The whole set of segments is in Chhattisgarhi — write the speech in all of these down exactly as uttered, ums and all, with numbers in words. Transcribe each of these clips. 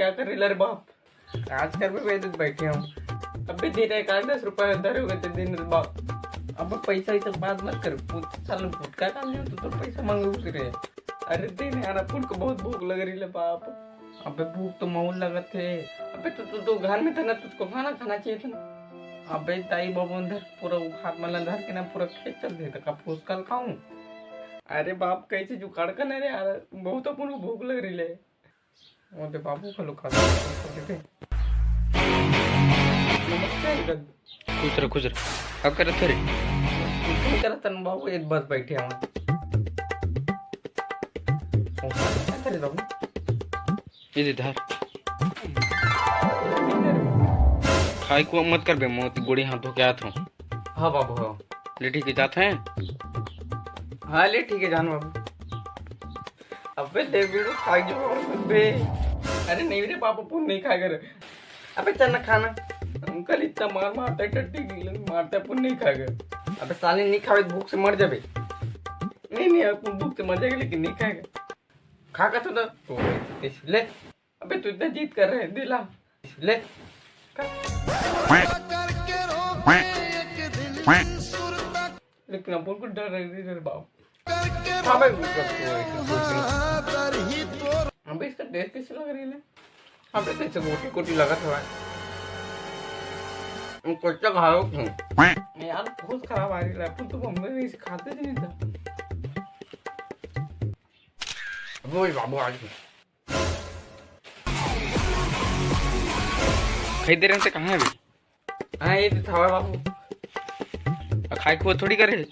का करेला रे बाप? आज कर भी वेदत बैठे हूँ। अबे दे रहे का दस रुपया धरे हुए थे दिन बाप। अब पैसा ही तो बात मत कर। पूछ साल में गुटखा खा लियो तो तोर पैसा मांगे उतरे। अरे दे ना यार, अपन को बहुत भूख लग रही है बाप। अबे भूख तो मऊ लगत है। अबे तू, तू, तू घर में था ना, तुझको खाना खाना चाहिए था ना। अबे दाई बाबू अंदर पूरा हाथ में अंदर के ना पूरा खेत चल दे तक फूस कल खाऊं। अरे बाप, कैसे जुगाड़ करना रे यार, बहुत अपन को भूख लग रही है। ओदे बाबू घलो खा सकथे। नमस्ते अंकल। खुश रह, खुश रह। का करत हरे? कुछ नहीं करत हन बाबू, एक बस बैठे हन। ओ, का करे बाबू? ये दे धर। खाए को मत कर बे, मोती गोड़ी हाथ धो के आत हूँ। हाँ बाबू, हाँ। ले ठीक है, जात हैं। हाँ ले ठीक है, जान बाबू। अबे ले बेड़ू, खा जो बे। अरे नहीं रे बाबू, पुन नहीं खा कर। अबे चल ना खाना। अंकल इतना मार मारता है, टट्टी की लग मारता है, पुन नहीं खा कर। अबे साले नहीं खावे, भूख से मर जाबे। नहीं नहीं, अपन भूख से मर जाएगा लेकिन नहीं खाएगा। खा का तो, तो ले। अबे तू इतना जिद कर रहे है, दिला। ले। लेकिन अपन को डर रही रे बाप। हाँ भाई, वो सब तो है। अबे इसका टेस्ट कैसे लग रही है? अबे कैसे गोटी गोटी लगा था भाई। वो कच्चा खाओ क्यों? यार बहुत खराब आ रही है। अपन तो बम्बई में इसे खाते ही नहीं था। वो ही बाबू आज। खाई दे रहे थे, कहाँ है अभी? हाँ, ये तो था बाबू। आ, खाए को थोड़ी करे।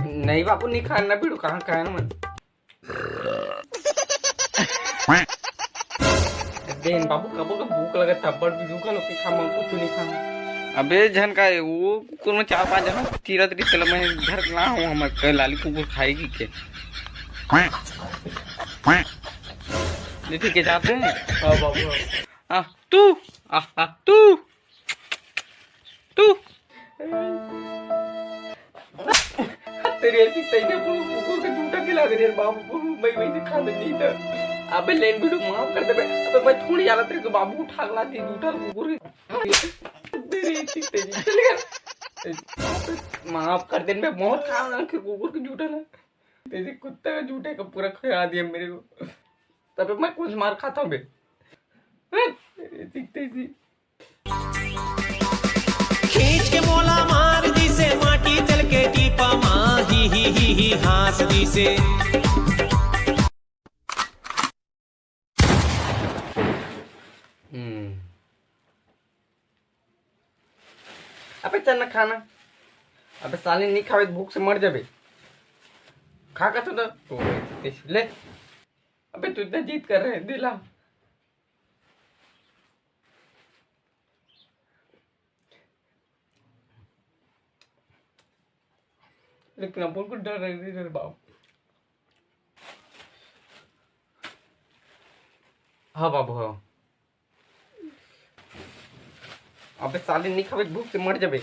नहीं बाबू, नहीं खाना ना पीड़ू, कहाँ खाए ना मन। देन बाबू, कबो का भूख लगे तब पर भी रुका लो कि खा, मैं कुछ नहीं खाना। अबे झन का है, वो कुल में चार पांच जना तीरत रही, चलो मैं घर ना हूँ, हम कहीं लाली कुकुर खाएगी के। ले ठीक है, जाते हैं। हाँ बाबू, हाँ। आ, तू, आ, आ, तू, तू। तेरी ऐसी तैने को कुकुर के जूठा खिला दे रे बाबू, को मैं वैसे खा नहीं था। अबे लेन वीडियो माफ कर दे बे। अबे मैं थोड़ी ज्यादा तेरे को बाबू उठा ला दी जूठा कुकुर के। तेरी ऐसी तैने चल गया। माफ कर दे बे, बहुत खा रहा के कुकुर के जूठा ना। तेरे कुत्ते का जूठे का पूरा खिला दिया मेरे को। तबे मैं कुछ मार खाता हूँ बे। तेरी ऐसी तैसी। खींच के मोला मार दिसे, माटी चल के टीपा मा ही ही ही ही हाँस दिसे। हम्म। अबे चल ना खाना। अबे साले नहीं खावे, भूख से मर जाबे। खा का तो, तो ले। अबे तू इतना जिद कर रहे है, दिला। लेकिन अपन को डर रही रे बाबू। हाँ बाबू, हाँ। अबे साले नहीं खावे, भूख से मर जाबे।